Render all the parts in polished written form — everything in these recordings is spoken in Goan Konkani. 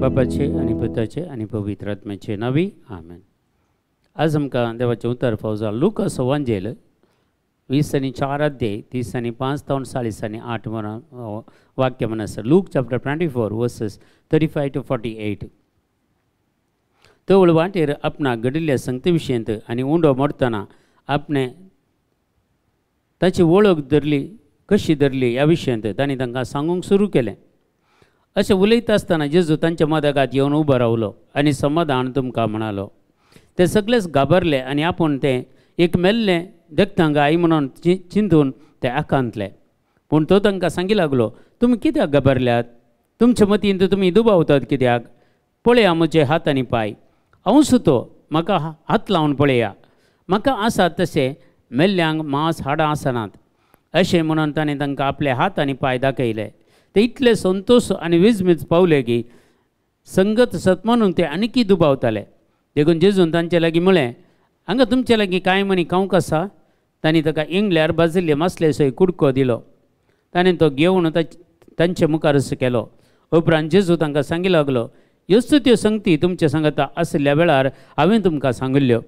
बापाचे आनी पुताचे आनी पवित्र आत्म्याचे नांवी आमेन. आज आमकां देवाचें उतर फावो जालां लुकास वांजेल 24 अध्याय 35 तावन 48 वाक्य म्हण आसा. Look chapter 24 versus 35 to 48. तवळ वाटेर आपणाक घडिल्ल्या संगती विशयंत आनी उंडो मोडटना आपणें ताची वळख धरली कशी धरली ह्या विशयंत तांणी तांकां सांगूंक सुरू केलें. अशें उलयता आसतना जेजू तांच्या मदगात येवन उबो रावलो आनी समाधान तुमकां म्हणालो. ते सगळेच घाबरले आनी आपूण तें एक मेल्लें देखतांक आई म्हणून चिंतून ते आकांतले. पूण तो तांकां सांगी लागलो, तुमी कित्याक घाबरल्यात? तुमचे मतीन तुमी दुबावतात कित्याक? पळया म्हजे हात आनी पांय, हांव सुतो, म्हाका हात लावन पळया. म्हाका आसात तशें मेल्ल्यांक मांस हाडां आसनात. अशें म्हणून ताणें तांकां आपले हात आनी पांय दाखयले. ते इतले संतोश आनी विजमीज पावले की संगत सत म्हणून ते आनीकी दुबावताले. देखून जेजून तांचे लागीं म्हळें, हांगा तुमचे लागीं कांय म्हणी खावंक आसा? तांणी ताका इंगल्यार भाजिल्ले मासलेचो एक कुडको दिलो. ताणें तो घेवन तांचे मुखार केलो. उपरांत जेजू तांकां सांगी लागलो, ह्योच त्यो संगती तुमचे सांगता आशिल्ल्या वेळार हांवें तुमकां सांगिल्ल्यो.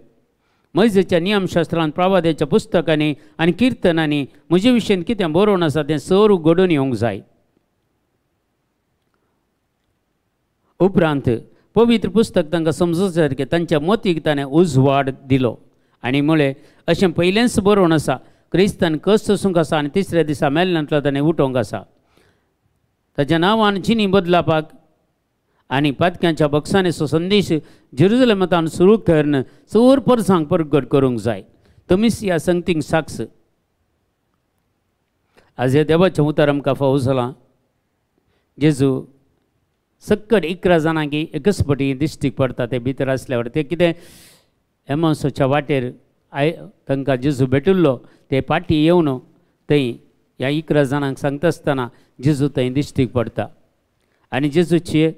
मोयजेच्या नियमशास्त्रांत, प्रवाद्याच्या पुस्तकांनी आनी किर्तनांनी म्हजे विशयन कितें बरोवन आसा तें सर घडून येवंक जाय. उपरांत पवित्र पुस्तक तांकां समजूं सारकें तांच्या मतीक ताणें उजवाड दिलो आनी म्हळें, अशें पयलेंच बरोवन आसा, क्रिस्तान कश्ट सोसूंक आसा आनी तिसऱ्या दिसा मेल्ल्यांतलो ताणें उठोवंक आसा. ताच्या नांवान चिनी बदलापाक आनी पातक्यांच्या बक्षांनी संदेश जेरुजलेमांत सुरू करून चोर परसांक परगट करूंक जाय. तुमीच ह्या संगतींक साक्ष. आज ह्या देवाचें उतर आमकां फावो जालां. जेजू सक्कड 11 जाणांक एकच पटी दिश्टीक पडटा. ते भितर आसल्यावर ते कितें एमावसाच्या वाटेर I तांकां जेजू भेटिल्लो. ते पाटी येवन थंय ह्या 11 जाणांक सांगता आसतना जेजू थंय दिश्टीक पडटा आनी जेजूचे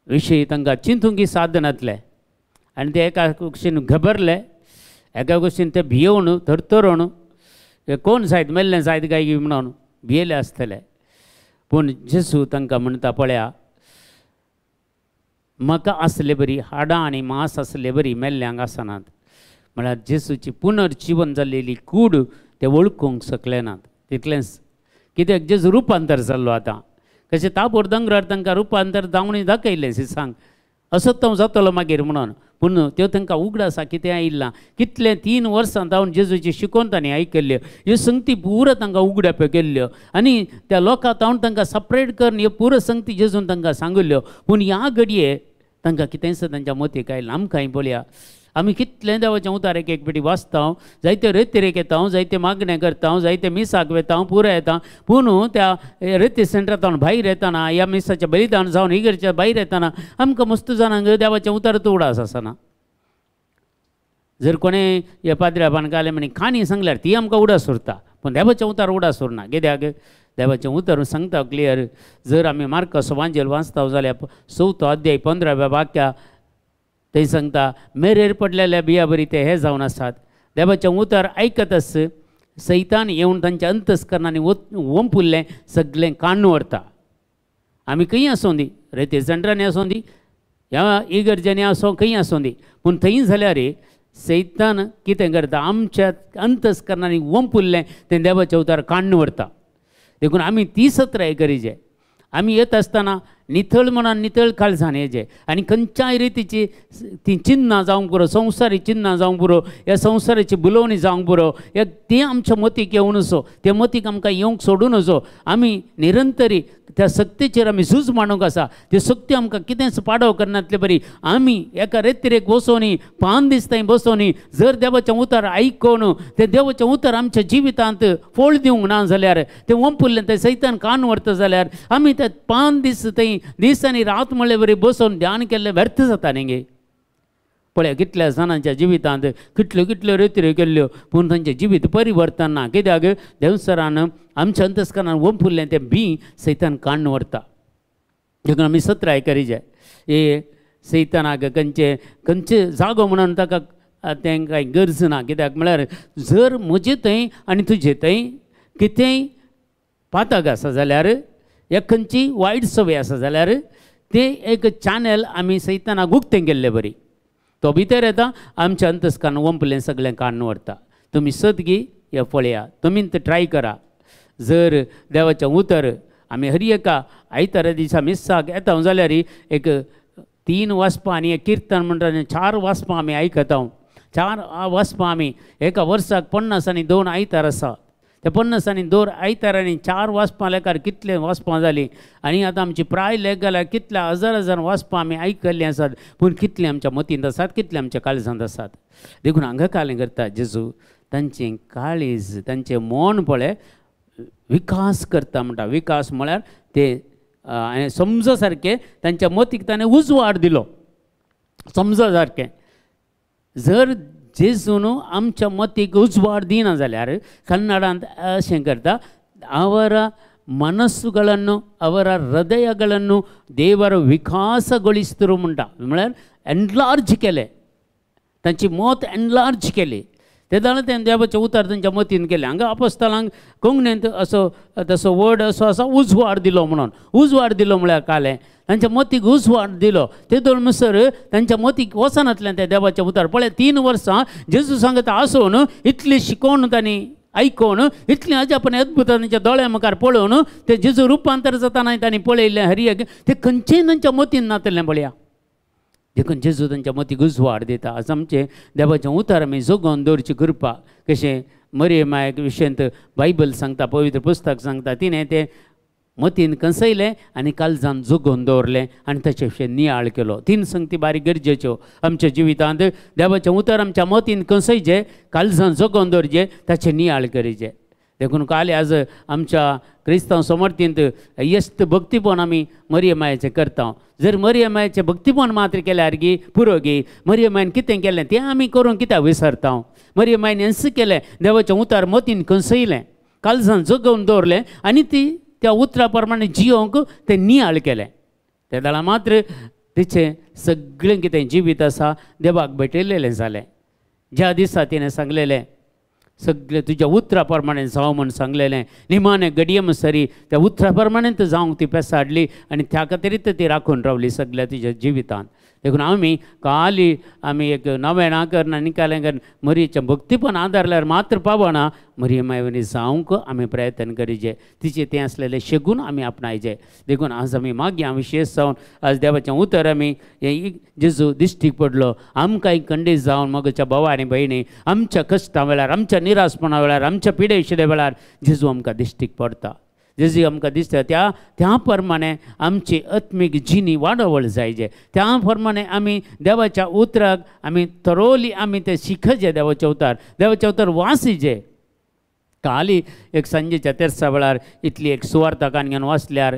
विशयी तांकां चिंतूंक साधन जातलें. आनी ते एका कुशीन घबरले, एका कुशीन ते भियोवन थरथरोन कोण जायत मेल्लें जायत काय म्हणून भियेले आसतले. पूण जेजू तांकां म्हणटा, पळया, म्हाका आसले बरी हाडां आनी मांस आसले बरी मेल्ल्यांक आसनात. म्हळ्यार जेजूची पुनर्जिवन जाल्लेली कूड ते वळखूंक शकले नात. तितलेंच कित्याक जेजू रुपांतर जाल्लो. आतां कशें ताबोर दोंगरार तांकां रुपांतर जावनूय दाखयलें सांग असोच हांव जातलो मागीर म्हणून. पूण त्यो तांकां उगडास आसा कितें आयिल्लां, कितलें 3 वर्सां जावन जेजूची शिकोवन तांणी आयकल्ल्यो ह्यो संगती पुरो तांकां उगडाप्यो केल्ल्यो आनी त्या लोकां तावन तांकां सपरेट करून ह्यो पुरो संगती जेजून तांकां सांगिल्ल्यो. पूण ह्या घडये तांकां कितेंच तांच्या मतीक आयलें. आमकांय पळया, आमी कितलें देवाचें उतार एक एक पेटी वाचता, जायते रेतिरेक येता, जायते मागणें करता, जायते मिसाक वेता, पुरो येता. पूण त्या रेती सेंटरांत भायर येतना ह्या मिसाचें बलिदान जावन इगर्जेच्या भायर येतना आमकां मस्त जाणांक देवाचें उतार उडास आसना. जर कोणें ह्या पाद्र्या बांदकाले म्हणी काणी सांगल्यार ती आमकां उडास उरता, पूण देवाचें उतार उडास उरना. कित्याक देवाचें उतर सांगता क्लियर. जर आमी मार्कस वांजेल वाचता जाल्यार 4 अध्याय 15व्या वाक्या थंय सांगता, मेरेर पडलेल्या बिया बरी ते हे जावन आसात. देवाचें उतर आयकत आस सैतान येवन तांच्या अंतस्करणांनी वंपुल्लें सगळें काडून व्हरता. आमी खंय आसूं दी, रेती सेंटरांनी आसूं दी, ह्या इगर्जांनी आसूं, खंय आसूं दी, पूण थंय जाल्यार सैतान कितें करता, आमच्या अंतस्करणांनी वंपुल्लें तें देवाचें उतर काडून व्हरता. देखून आमी ती सत्राय करीजे. आमी येत आसतना नितळ मनान नितळ काळजान येजे आनी खंयच्याय रितीची ती चिन्नां जावंक पुरो, संवसारी चिन्नां जावंक पुरो, ह्या संवसाराची बुलोवणी जावंक पुरो, ह्या तें आमच्या मतीक येवं नजो, त्या मतीक आमकां येवंक सोडूं नजो. आमी निरंतरी त्या सक्तीचेर आमी झूज मांडूंक आसा. ती सक्ती आमकां कितेंच पाडव करनातले बरी आमी एका रेतिरेक बसोवनी, पान दीस थंय बसोवनी जर देवाचें उतर आयकून तें देवाचें उतर आमच्या जिवितांत फोळ दिवंक ना जाल्यार, तें वंपुल्लें तें सैतान कान व्हरता जाल्यार आमी ते पान दीस थंय दीस आनी रात म्हणले बरी बसून ध्यान केल्लें व्यर्थ जाता न्ही गे. पळय कितल्या जाणांच्या जिवितांत कितल्यो कितल्यो रेतिऱ्यो केल्ल्यो, पूण तांचें जिवीत परिवर्तन ना. कित्याक देवसरान आमच्या अंतस्करणान वंपुल्लें तें बी सैतान काडून व्हरता. देखून आमी सत्राय करीजे. हे सैतानाक खंयचे खंयचे जागो म्हणून ताका तें कांय गरज ना. कित्याक म्हळ्यार जर म्हजे थंय आनी तुजे थंय कितेंय पातक आसा जाल्यार, या खंयची वायट संवय आसा जाल्यार ते एक चॅनल आमी सैतानाक उक्तें केल्ले बरी तो भितर येता आमच्या अंतस्कान वंपलें सगळें काडून व्हरता. तुमी सदगी हे पळया, तुमी ट्राय करा. जर देवाचें उतर आमी हर एका आयतारा दिसा मिस्साक येता जाल्यार एक 3 वाजपां आनी एक किर्तन म्हणटा 4 वाजपां आमी आयकता. 4 वाजपां आमी एका वर्साक 52 आयतार आसा. त्या 52 आयतारांनी 4 वाजपां लेखार कितले वाजपां जालीं आनी आतां आमची प्राय लेख जाल्यार कितल्या हजार हजार वाजपां आमी आयकल्लीं आसात, पूण कितले आमच्या मतींत आसात, कितले आमच्या काळजांत आसात. देखून हांगा कालें करता जेजू तांचें काळीज तांचें मन पळय विकास करता म्हणटा. विकास म्हळ्यार ते समज सारकें तांच्या मतीक ताणें उजवाड दिलो समज सारकें. जर जेजून आमच्या मतीक उजवाड दिना जाल्यार कन्नडांत अशें करता, ಅವರ ಮನಸ್ಸುಗಳನ್ನು ಅವರ ಹೃದಯಗಳನ್ನು ದೇವರು ವಿಕಾಸಗೊಳಿಸಿದ್ರು म्हणटा. म्हळ्यार एनलार्ज केलें तांची मत, एनलार्ज केली. ते जालें तें देवाचें उतर तांच्या मतीन केलें. हांगा अपोस्तालांक कोंकणींत असो तसो वर्ड असो आसा उजवाड दिलो म्हणून. उजवाड दिलो म्हळ्यार कालें तांच्या मतीक उजवाड दिलो. ते दोन म्हणसर तांच्या मतीक वचनातल्यान तें देवाचें उतर पळय. 3 वर्सां जेजू सांगता आसून इतली शिकोवन तांणी आयकोन इतलें अजापण अद्भुत तांच्या दोळ्या मुखार पळोवन ते जेजू रुपांतर जाताना तांणी पळयल्लें हर एक ते खंयचेय तांच्या मतीन नातलें पळया. देखून जेजू तांच्या मतीक उजवाड दिता. आज आमचें देवाचें उतर आमी जगोवन दवरची कृपा. कशें मरियम मायक विशयंत बायबल सांगता, पवित्र पुस्तक सांगता, तिणें तें मतीन कंसयलें आनी काळजान जगोवन दवरलें आनी ताचे विशीं नियाळ केलो. 3 संगती बारीक गरजेच्यो आमच्या जिवितांत. देवाचें उतर आमच्या मतीन कंसयचें, काळजान जगोवन दवरचें, ताचें नियाळ करचें. देखून काल आज आमच्या क्रिस्तांव समर्थींत यस्त भक्तीपण आमी मरियम मायेचें करता. जर मरियम मायेचें भक्तीपण मात्र केल्यार गी पुरो गी, मरियम मायन कितें केलें तें आमी करूंक कित्याक विसरता. मरियम मायन हेंच केलें, देवाचें उतर मतीन कंसयलें, काळजान जगोवन दवरलें आनी ती त्या उतरा प्रमाणे जियोंक तें नियाळ केलें. ते जाल्यार मात्र तिचें सगळें कितें जिवीत आसा देवाक भेटयलेलें जालें. ज्या दिसा तिणें सांगलेलें सगळें तुज्या उतरा प्रमाणे जावं म्हूण सांगलेलें, निमाणें घडये म्हणसरी त्या उतरा प्रमाणे जावंक ती पेसा हाडली आनी त्या खातीर ती राखून रावली सगळ्या तिच्या जिवितांत. देखून आमी काली आमी एक नवेणां करना निकालें करना मरियेचें भक्तीपण आदारल्यार मात्र पावना, मरिये मायवनी जावंक आमी प्रयत्न करीजे, तिचें तें आसलेलें शेगून आमी आपणायचें. देखून आज आमी मागया विशेष जावन आज देवाचें उतर आमी जेजू दिश्टीक पडलो आमकां खंडीत जावन मगच्या भावा आनी भयणी आमच्या कश्टां वेळार, आमच्या निराशपणा वेळार, आमच्या पिडेशिडे वेळार जेजू आमकां दिश्टीक पडटा. जेजू आमकां दिसता त्या त्या प्रमाणे आमची आत्मीक जिणी वाडोवळ जायजे, त्या प्रमाणे आमी देवाच्या उतराक आमी थरोली आमी ते शिकचे, देवाचें उतर, देवाचें उतर वाचिजे. काली एक सांजेच्या तेरसा वेळार इतली एक सुवार्ता कान घेवन वाचल्यार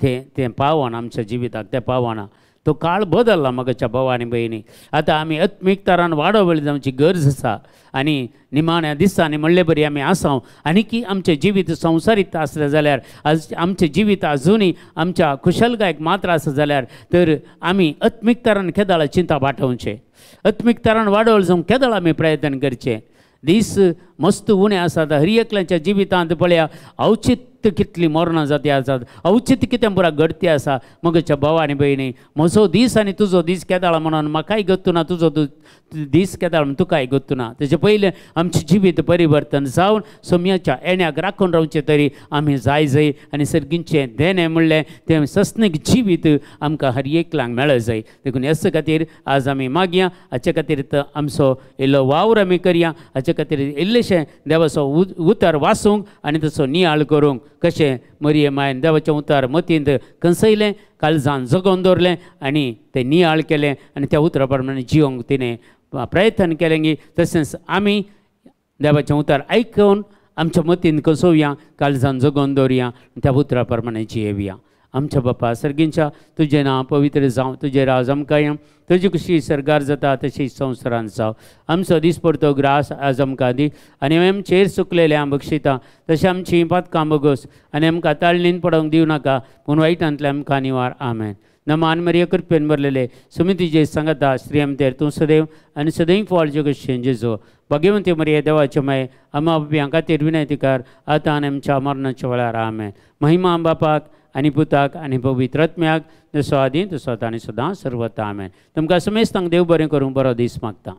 तें तें पावना आमच्या जिविताक, तें पावना. तो काळ बदलला मगच्या भावा आनी भयणी. आतां आमी आत्मीक तरान वाडोवळ जावची गरज आसा आनी निमाण्या दिसांनी म्हणले बरी आमी आसाव. आनी की आमचें जिवीत संवसारीत आसलें जाल्यार आज आमचें जिवीत आजुनूय आमच्या खुशालकायेक मात्र आसा जाल्यार तर आमी आत्मीक तरान केदाळा चिंता बाटोवचें, आत्मीक तरान वाडोवळ जावंक केदाळ आमी प्रयत्न करचें. दीस मस्त उणें आसात हर एकल्याच्या जिवितांत पळया अवचित कितली मरणां जाती आसात, अवचित कितें पुरा घडती आसा. मगच्या भावा आनी भयणी म्हजो दीस आनी तुजो दीस केदाळा म्हणून म्हाकाय गत्तू ना, तुजो दीस केदाळ म्हणून तुकाय गत्तू ना. तेजे पयलें आमचें जिवीत परिवर्तन जावन सोम्याच्या येण्याक राखून रावचें तरी आमी जाय जाय आनी सर्गींचें देणें म्हणलें तें सस्नीक जिवीत आमकां हर एकल्यांक मेळ जाय. देखून हेच खातीर आज आमी मागया, हाचे खातीर आमचो इल्लो वावर आमी करया, हाचे खातीर इल्लेशें देवाचो उतर वाचूंक आनी तसो नियाळ करूंक कशें मरिये मायन देवाचें उतर मतींत कंसयलें, काळजान जगोवन दवरलें आनी तें नियाळ केलें आनी त्या उतरा प्रमाणे जिवंक तिणें प्रयत्न केलें गी. तशेंच आमी देवाचें उतर आयकून आमच्या मतीन कसोवया, काळजान जगोवन दवरया, त्या उतरा प्रमाणे जियेवया. आमच्या बापा सर्गींच्या तुजें नांव पवित्र जावं, तुजें राज आमकां येवं, तुजी कशी सरकार जाता तशी संवसारांत जावं. आमचो दिसपडतो ग्रास आज आमकां दी आनी आमचेर चुकलेलें बक्षिता तशें आमचीं पातकां बगोस आनी आमकां ताळणीन पडोवंक दिवं नाका, पूण वायटांतलें आमकां निवार. आमेन. नमान मरिया कृपेन भरलेले सुमितीजे सांगता श्री आमतेर तूं सदैव आनी सदैव फॉल जगशें जेजो भाग्यवंती मरिया देवाचे माय आमा बाप्यां खातीर विनंती कर आतां आनी आमच्या मरणाच्या वेळार. आमेन. महिमा बापाक आनी पुताक आनी पवित्र आत्म्याक, जसो आदी तसो आतां आनी सदां सर्वता. आमेन. तुमकां समेस्तांक देव बरें करूं, बरो दीस मागता.